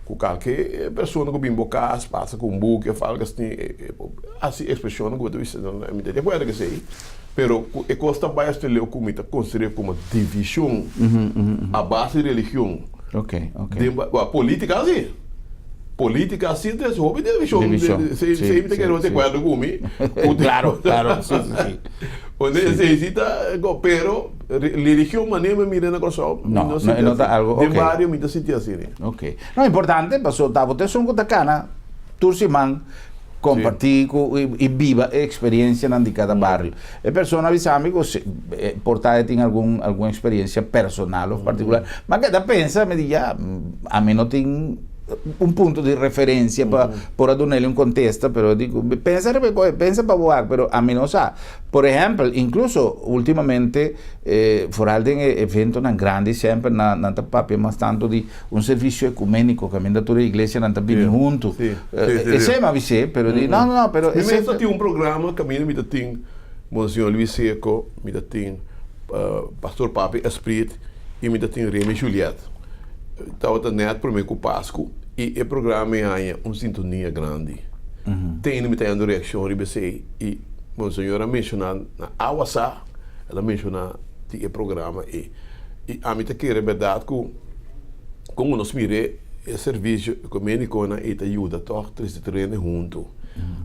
ku kalke persona ku bin bo kas, pasa ku un buki òf algu asina, e por hasi ekspreshonnan ku bo ta bisa, mi ta di akuerdo ku esei, pero ku e kos ta bai hasta leu ku mi ta konsider'é komo divishon a base di religion. Ok, ok. Den ba politica si. Politica si ta hopi división. División. Si, si, si mi ta kere de acuerdo cu mi. Claro, claro, si, si, si. Donde si, si ta, pero religión manera mi mira na Kòrsou, no, no, no, no ta algo, okay. Den bario mi ta sinti asina. Ok. No, importante, paso ta bo ta esun ku ta kana tur siman compartí ku i biba e experiencianan di cada barrio. E persona a bisa mi ku por ta e tin algun algun experiencia personal of particular. Ma keda pensa, mi di ya, ami no tin un punto di referencia pa por a dun'el un contesta, pero di ku pensa riba e kos, pensa pa bo wak, pero ami no sa. Por ehempel, incluso ultimamente, foral den e eventonan grandi semper nan ta papia mas tanto di Un servisio ekuméniko kaminda tur e iglesianan ta bini huntu. Esei mi a bis'é, pero di, no, no, no, pero esei. Mi mes ta tin un programa kaminda mi ta tin Monseñor Luis Seco, mi ta tin Pastor Papi Esprit i mi ta tin Remy Juliet. Tabata nèt promé ku Pasku i e programa e haña un sintonia grandi. Te ainda mi ta hañando reakshon riba esei i Monseñor a menshoná na Awasá, el a menshoná di e programa ei. I ami ta kere bèrdat ku kon nos mir'é e servisio ekuménikonan ei ta yuda tòg trese tur hende huntu.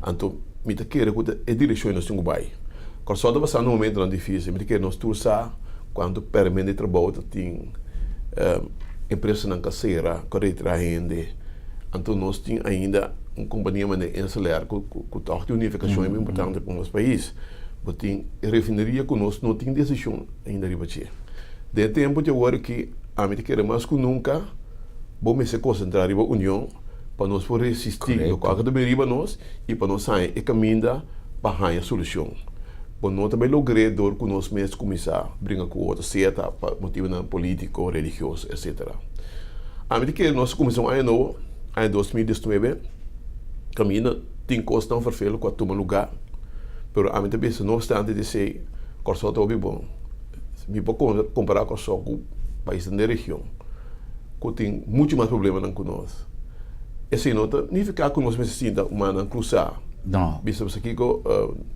Anto mi ta kere ku ta e direkshon ei nos tin ku bai. Kòrsou ta pasando momentunan difísil. Mi ta kere nos tur sa kuantu pèrmènt di trabou ta tin, empresanan ka sera, ku a retirá hende. Anto nos tin ainda un kompania manera Inselair ku ku tòg tin un nifikashon importante pa nos pais. Bo tin e refineria ku nos no tin desishon. Ainda riba dje. Den e tempu di awor aki, ami ta kere mas ku nunka bo mester konsentrá riba union pa nos por resistí lokual ku ta bini riba nos i pa nos haña e kaminda pa haña solushon. Bo no ta bai logr'é dor ku nos mes kuminsá bringa ku otro, sea ta pa motibunan polítiko, religioso, etsetera. Ami ta kere nos kuminsá un aña nobo, aña 2019, kaminda tin kosnan ferfelu ku a tuma lugá, pero ami ta bisa no opstante di esei, Kòrsou ta hopi bon. Mi por kompará Kòrsou ku paisnan den region ku tin muchu mas problemanan ku nos. Esei no ta nifiká ku nos mester sinta mannan krusá. No. Bisa bo kiko,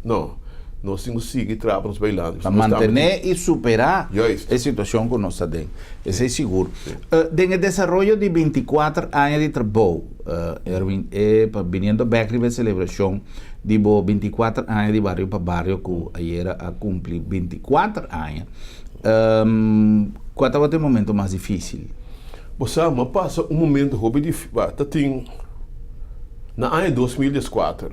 no. Nos tin ku sigui traha pa nos bai lanti. Pa mantené i superá e situashon ku nos ta den. Esei sigur. Den e desaroyo di 24 aña di trabou, Erwin, e pa biniendo bèk riba e selebrashon di bo 24 aña di Bario pa Bario ku ayera a kumpli 24 aña, kua tabata e momento mas difísil? Bo sa, mi a pasa un momento hopi difísil, ta tin. Na aña 2014,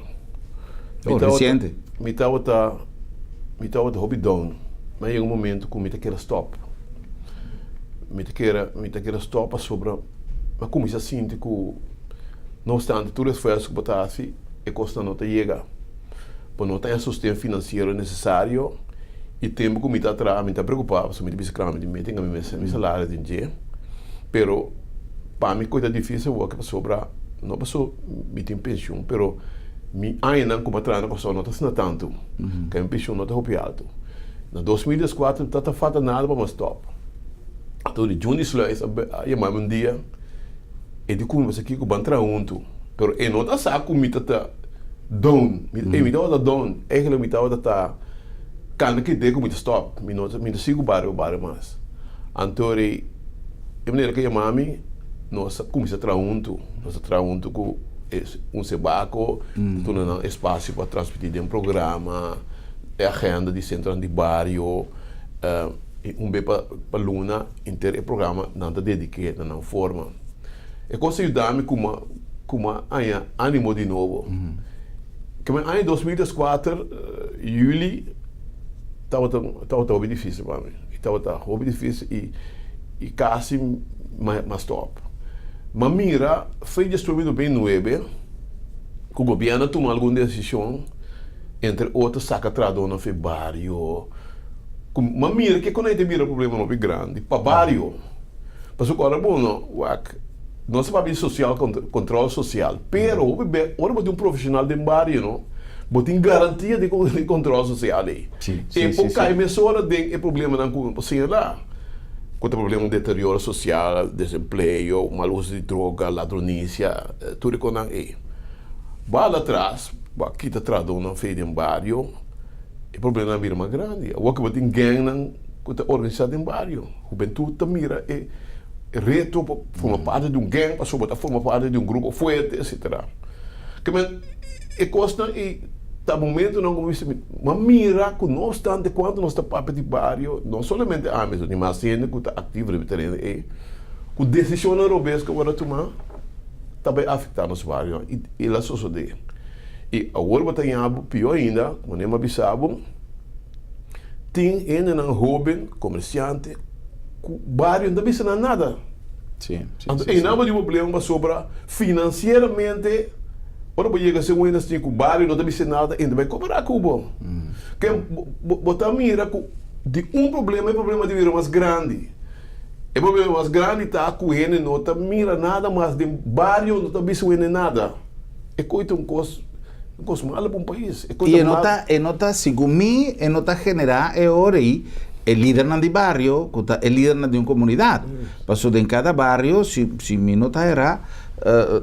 mi Oh, tabata, reciente. mi tabata hopi down. Ma yega un momento ku mi ta kere stop. Mi ta kere stop pasobra m'a kuminsá sinti ku no obstante tur esfuerso ku bo ta hasi, e kosnan no ta yega. Bo no tin e sosten finansiero nesesario i tempu ku mi ta traha mi ta preokupá pasobra mi ta bisa kla mi tin mi salario den dje. Pero pa mi ku ta difísil awor pasobra no pasobra mi tin penshun pero mi añanan ku mi a traha na Kòrsou no ta asina tantu. Ke mi penshun no ta hopi altu. Na 2014 no ta falta nada pa mi a stòp. Anto di Juni Sluis a yama mi un dia e di ku mi pasobra kiko ban traha huntu pero e no ta sa ku mi ta ta down. Mi tabata down eigenlijk mi tabata ta kanda kede ku mi ta stòp mi no ta sigui ku bario bario mas. Anto e manera ku a yama mi nos a kuminsá traha huntu. Nos a traha huntu ku un Sebako ta duna nan espasio pa transmití den programa e agenda di sentronan di bario i un be pa luna henter e programa nan ta dediké na nan forma. E kos a yuda mi ku mi a haña ánimo di nobo. Ke aña 2004 yüli tabata tabata hopi difísil pa mi. E tabata hopi difísil i kasi mi a stòp. Mi a mira fe 2009 ku gobièrnu a tuma algun desishon, entre otro saka trahadónan for bario. Ku mi a mira ke ku nan ta bira problema hopi grandi pa bario. Pasobra ora bo no wak nos ta papia di sosial kontrol sosial pero hopi be ora bo tin un profeshonal den bario no bo tin garantia di kontrol sosial ei. E por kai mesora den e problemanan ku bo señalá ku ta problema di deterioro sosial, desempleo, mal uso di droga, ladronisia, tur e kosnan ei. Bo hala atras bo a kita trahadónan for den bario e problemanan a bira mas grandi. Awor ku bo tin gangnan ku ta organisá den bario. Hubentut ta mira e reto pa forma parti di un gang pasobra bo ta forma parti di un grupo fuerte etcetera. Ke men e kosnan ei ta momentonan ku mi a mira ku no obstante kuantu nos ta papia di bario no solamente ami so tin mas hende ku ta aktivo riba e tereno ei ku desishonnan robes ku a wòrdu tuma ta bai afektá nos bario i el a sosodé. I awor bo ta yaña bo pió ainda manera mi a bisa bo. Tin hendenan hoben, komersiante, ku bario no ta bisa nan nada. Anto einan bo tin problema pasobra finansieramente ora bo yega ser un hende asina ku bario no ta bisa nada e no ta bai koperá ku bo. Ke bo ta mira ku di un problema e problema ta bira mas grandi. E problema mas grandi ta ku hende no ta mira nada mas den bario no ta bisa un hende nada. E koi ta un kos, un kos malo pa un pais. E koi I ta e no mal. ta, e no ta, segun mi, e no ta generá e ora ei e lidernan di bario ku ta e lidernan di un komunidat. Pasobra den kada bario, si, si mi no ta erá,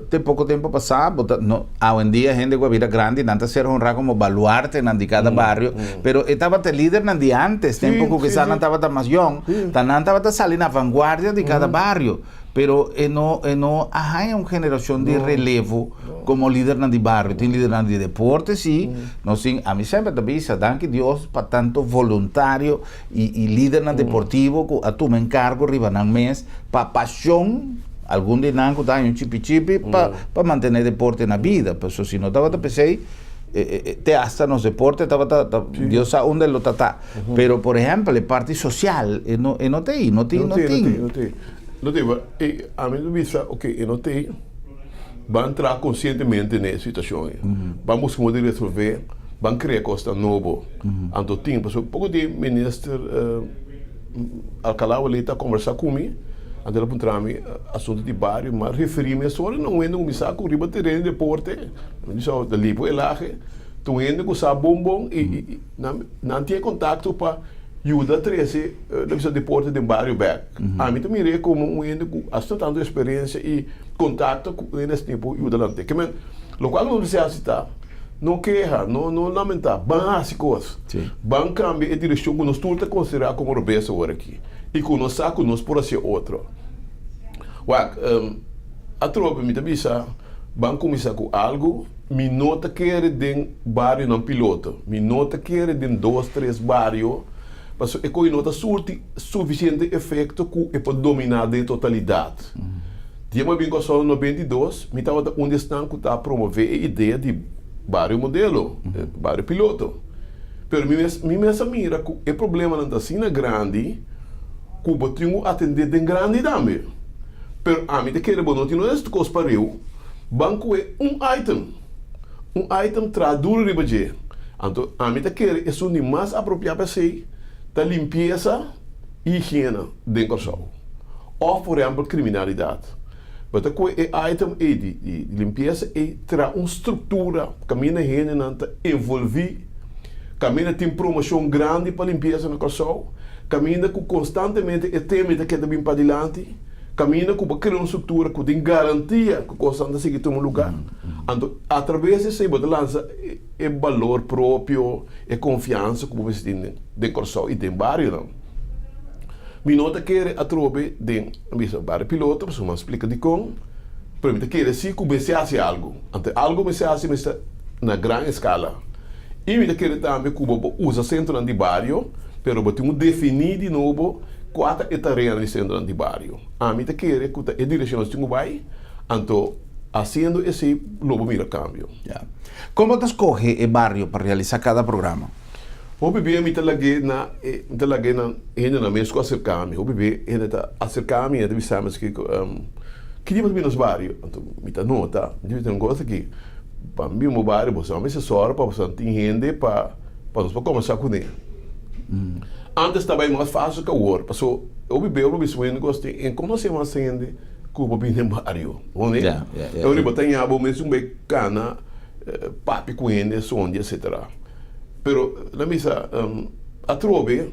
te poko tempu pasá bo ta, no, awendia hende ku a bira grandi nan ta ser honrá komo baluartenan di kada bario, pero e tabata e lidernan di ántes, tempu ku kisas nan tabata mas yòn, ta nan tabata sali na vanguardia di kada bario. Pero e no e no a haña un generashon di relevo komo lidernan di bario. Tin lidernan di deporte si, nos tin, ami semper ta bisa danki Dios pa tanto voluntario i i lidernan deportivo ku a tuma enkargo riba nan mes pa pashon, algun di nan ku ta haña un chipi chipi pa pa mantené deporte na bida. Pasobra si no tabata p'esei te hasta nos deporte tabata ta Dios sa unda lo ta ta. Pero por ehèmpel e parti sosial e no e no ta ei, no tin no tin. No tin, no tin. E ami ta bisa ok e no tin, ban traha konsientemente na e situashon ei. Ban buska modo di resolve, ban krea kosnan nobo. Anto tin, pasobra poko di minister Alcalá Waley ta kombersá ku mi, anto el a puntra mi asuntu di bario, mi a referí mesora na un hende ku mi sa ku riba tereno di deporte, mi bisa ta lipo elahe, ta un hende ku sa bon bon i Nan tin e kontakto pa yuda trese lo bisa deporte den bario bek. Ami ta mir'é komo un hende ku asta tantu eksperensia i kontakto ku hende asina por yuda nan te. Ke men, lokual ku nos mester hasi ta, no keha, no no lamentá, ban hasi kos. Ban kambia e direkshon ku nos tur ta konsiderá komo robes awor aki i ku nos sa ku nos por hasié otro. Wak, atrobe mi ta bisa ban kuminsá ku algu. Mi no ta kere den barionan piloto. Mi no ta kere den dos, tres bario, pasobra e koe no ta surti sufisiente efekto ku e por dominá den totalidat. Dia mi a bin Kòrsou na 92, mi tabata un di esnan ku ta promové e idea di bario modelo, bario piloto. Pero mi mes mi mes a mira ku e problemanan ta asina grandi ku bo tin ku atendé den grandi tambe. Pero ami ta kere bo no tin no kos pareu, ban kohe un item, un item traha duru riba dje. Anto ami ta kere esun di mas apropiá pa esei ta limpiesa i higiena den Kòrsou. Òf por ehèmpel kriminalidat. Bo ta kohe e item ei di limpiesa ei traha un struktura kaminda hendenan ta envolví, kaminda tin promoshon grandi pa limpiesa na Kòrsou, kaminda ku konstantemente e tema ei ta keda bin padilanti, kaminda ku bo krea un struktura ku tin garantia ku kosnan ta sigui tuma lugá. Anto atraves di esei bo ta lansa e balor propio, e konfiansa ku bo mester tin den Kòrsou i den barionan. Mi no ta kere atrobe den a bisa bario piloto pasobra mi a splika dikon, pero mi ta kere si ku mester hasi algu. Anto e algu mester hasi mester na gran eskala. I mi ta kere tambe ku bo por usa sentronan di bario, pero bo tin ku definí di nobo kua ta e tareanan di sentronan di bario. Ami ta kere ku ta e direkshon nos tin ku bai, anto hasiendo esei lo bo mira kambio. Ya. Kon bo ta skohe e bario pa realisá kada programa? Hopi bia mi ta lag'é na e, mi ta lag'é na hendenan mes ku aserká mi. Hopi bia hende ta aserká mi, hende ta bisa mi esaki ku, Ki dia bo ta bini nos bario? Anto mi ta nota, mi ta bisa un kos aki, pa mi bini bo bario bo sa mester sòru pa bo tin hende pa pa nos por kombersá kuné. Ántes ta bai mas fásil ku awor, pasobra hopi bia bo bisa un hende ku tin e konosé mas hende ku bo bini den bario, bo ne? Ora bo ta ña bo mes un bai kana papia ku hende, sondia, etcetera. Pero nan bisa, Atrobe,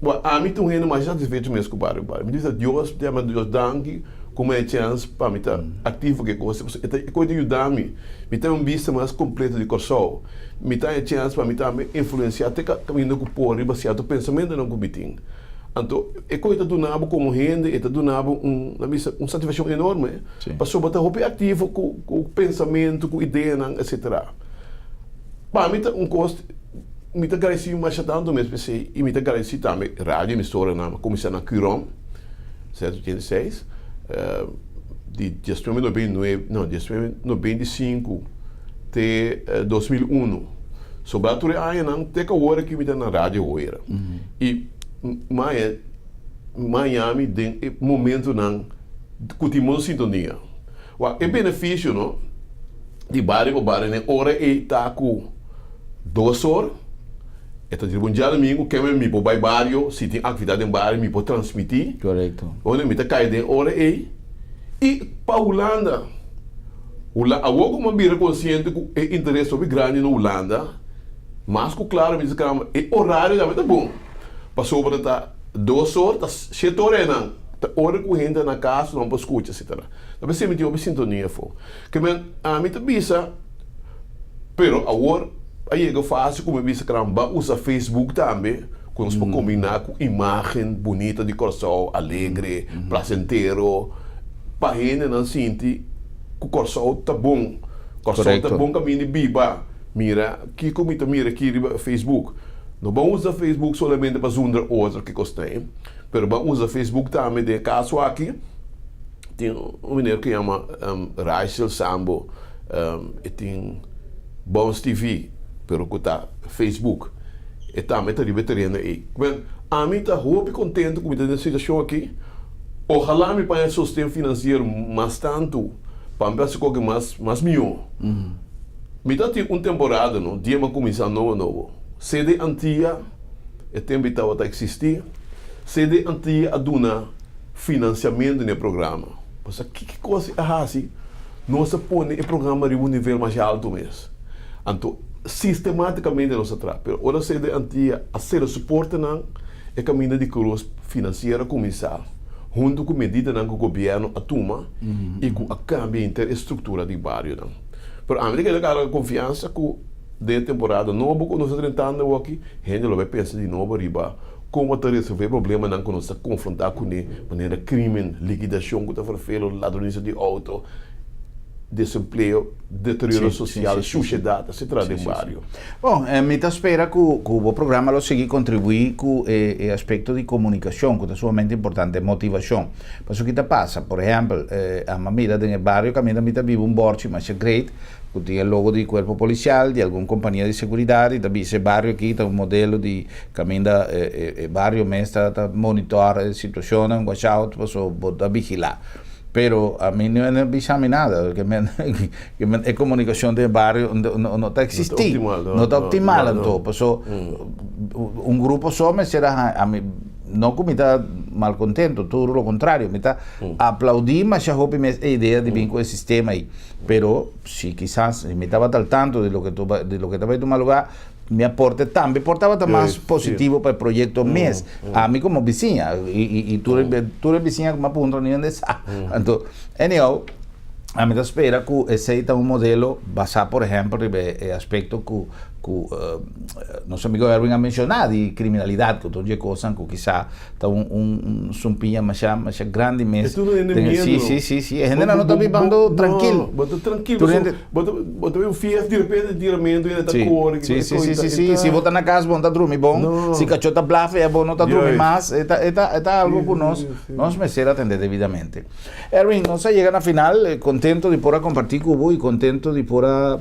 bo ami ta un hende masha satisfecho mes ku bario bario. Mi ta bisa Dios, mi ta yama Dios danki ku mi a e chèns pa mi ta aktivo ku e kos. Pasobra e ta e kos ta yuda mi. Mi ta un bista mas kompleto di Kòrsou. Mi ta haña chèns pa mi tambe influensiá te kaminda ku por riba sierto pensamentunan ku mi tin. Anto e kos ta duna bo komo hende, e ta duna bo un, nan bisa, un satisfakshon enorme. Pasobra bo ta hopi aktivo ku pensamentu, ku ideanan, etsetera. Pa mi ta un kos, mi ta gradisí masha tantu mes p'esei i mi ta gradisí tambe radio emisoranan. Mi a kuminsá na Curom, 186, di 1999, no, 1995 te 2001. Sobrá tur e añanan te ku awor aki mi ta na Radio Hoyera. I maya Miami den e momentunan ku tin bon sintonia. Wak, e benefisio no di bario pa bario den ora ei ta ku 2 or, e ta riba un djadumingu keme mi por bai bario, si tin aktividat den bario mi por transmití. Unda mi ta kai den ora ei. I pa Hulanda, Hula awor ku mi a bira konsiente ku e interes hopi grandi na Hulanda, mas ku klaro mi ta kamba e orario tambe ta bon, pasobra ta 2 or ta 7 or einan ta ora ku hende ta na kas nan por skucha etcetera. Ta p'esei mi tin hopi sintonia afó. Ke men ami ta bisa, pero awor a yega fase ku mi bisa kran ban usa Facebook tambe ku nos por kombiná ku imágen bunita di Kòrsou, alegre, plasentero, pa hendenan sinti ku Kòrsou ta bon. Kòrsou ta bon kaminda di biba. Mira kiko mi ta mira aki riba Facebook. No ban usa Facebook solamente pa zundra otro kiko sta ei, pero ban usa Facebook tambe den e kaso aki. Tin un meneer ku yama Rachel Sambo, e tin Bounce TV, pero ku ta Facebook. E tambe ta riba e tereno ei. Bueno, ami ta hopi kontentu ku mi ta den e situashon aki. Ohalá mi paña sosten finansiero mas tantu pa mi hasi koke mas mas mihó. Mi ta tin un temporada no, dia mi a kuminsá nobo nobo. CD Antia e tempu ei tabata eksistí. CD Antia a duna Financiamento n'e programa. Pasobra kiko kos a hasi? Nos a pone e programa riba un nivel mas alto mes. Anto sistematicamente nos a traha. Pero ora CD Antia a sera su portanan, e caminda di cruz financiero a cuminsa hunto cu medidanan cu gobierno a tuma y cu a cambia henter e structura di barionan. Pero ami ta keda carga confiansa cu den e temporada nobo cu nos ta drentando awoki, hende lo bay pensa di nobo riba Kon bo ta resolvé problemanan ku nos ta konfrontá kuné, manera krímen, likidashon ku ta ferfelo, ladronisia di outo? Desempleo, deterioro social, shushedat, etcetera den bario. Bon, mi ta spera ku ku bo programa lo sigui kontribuí ku e e aspekto di komunikashon ku ta sumamente importante, motivashon. Pasobra ki ta pasa? Por ehèmpel, amo a mira den e bario kaminda mi ta biba un bòrchi masha great ku tin e logo di kuerpo polisial, di algun kompania di seguridat i ta bisa e bario aki ta un modelo di kaminda e e bario mes ta ta monitòr e situashonnan, watch out pasobra bo ta vigilá. Pero ami no a bisa mi nada, ke men ke men e komunikashon den e bario no no ta eksistí, no ta optimal anto, paso un grupo so mester a haña, ami no ku mi ta malkontento, tur lo kontrario, mi ta aplaudí masha hopi mes e idea di bin ku e sistema ei, pero si kisas si mi tabata al tanto di loke di loke ta bai tuma lugá, Mi aporte tambe por tabata mas positivo pa e proyecto mes. Ami como bisiña y tur e bisiña cu mi a puntra ni hende sa. Anto, anyhow, ami ta spera cu esey ta un modelo basa por ehempel riba e aspecto cu cu nos amigo Erwin a menciona di criminalidad cu ta un dje cosnan cu kisa ta un un sumpiña masha masha grandi mes. E tur hende miedo. Si si si si e hendenan no ta bibando trankil. No, bo ta trankil. Tur hende. Bo ta bo ta un fiesta di repente tiramentu hende ta kore. Si si si si si si bo ta na kas bo no ta drumi bon. Si kachó ta blaf ya bo no ta drumi mas e ta e ta e ta algo ku nos nos mester atende debidamente. Erwin nos a yega na final kontento di por a kompartí ku bo i kontento di por a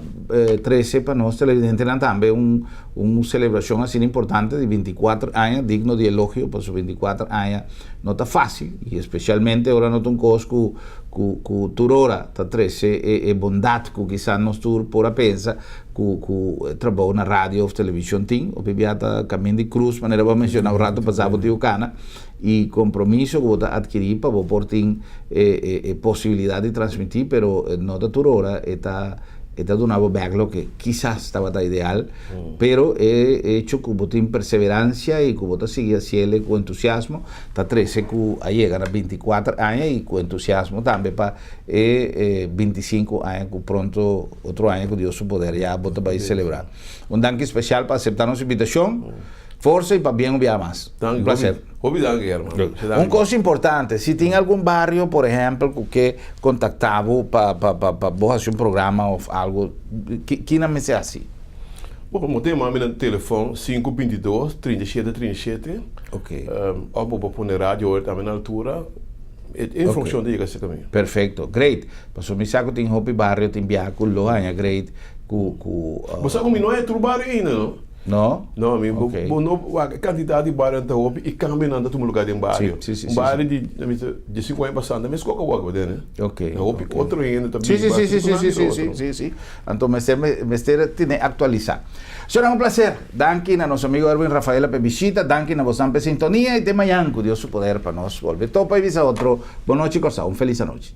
trese pa nos televidentenan tambe un Un selebrashon asina importante di 24 aña, digno di elogio, pasobra 24 aña no ta fásil, i espesialmente ora no ta un kos ku ku ku tur ora ta trese e e bondat ku kisas nos tur por a pensa ku ku e trabou na radio òf televishon tin. Hopi bia ta kamin di krus, manera bo a menshoná un ratu pasá bo tin ku kana, i kompromiso ku bo ta atkirí pa bo por tin e e e posibilidat di transmití, pero no ta tur ora e ta E ta duna bo bek loke kisas tabata ideal, pero e hecho ku bo tin perseverancia i ku bo ta sigui hasiel ku entusiasmo ta trese ku a yega na 24 aña i ku entusiasmo tambe pa e 25 aña ku pronto otro aña ku Dios su poder ya bo ta bai celebra. Un danki special pa acepta nos invitacion. Forsa y pabien un biaha mas. Un placer. Hopi danki hermano. Un cos importante, si tin algun bario por ehempel cu ke contacta bo pa pa pa pa bo haci un programa of algo, ki nan mester haci? Bo por yama mi na telefon sinku 22 37 37. Ok. Of bo por pone radio hoor tambe na altura. E informacion ta yega cerca mi. Perfecto, great. Pasobra mi sa cu tin hopi bario tin biaha cu lo haña great cu cu. Bo sa cu mi no haña tur bario ainda no. No? No, mi Ok. bo no wak e kantidat di barionan ta hopi i kambionan ta tuma lugá den bario. Sí, sí, sí, Un sí, bario sí. di, na mi ta, diesinku aña pasá, ta mes koko wak bo tende. Ok, Ta hopi ok. otro hende ta Sí, sí, biba, sí, sí, tur sí, nan sí, bira sí, sí, otro. sí, sí. Anto mester, mester tene aktualisá. Señornan, un plaser. Danki na nos amigo Erwin Rafaela p'e bishita, danki na bosnan p'e sintonia i te mañan ku Dios su poder pa nos bolbe topa i bisa otro. Bon nochi Kòrsou, un felis anochi.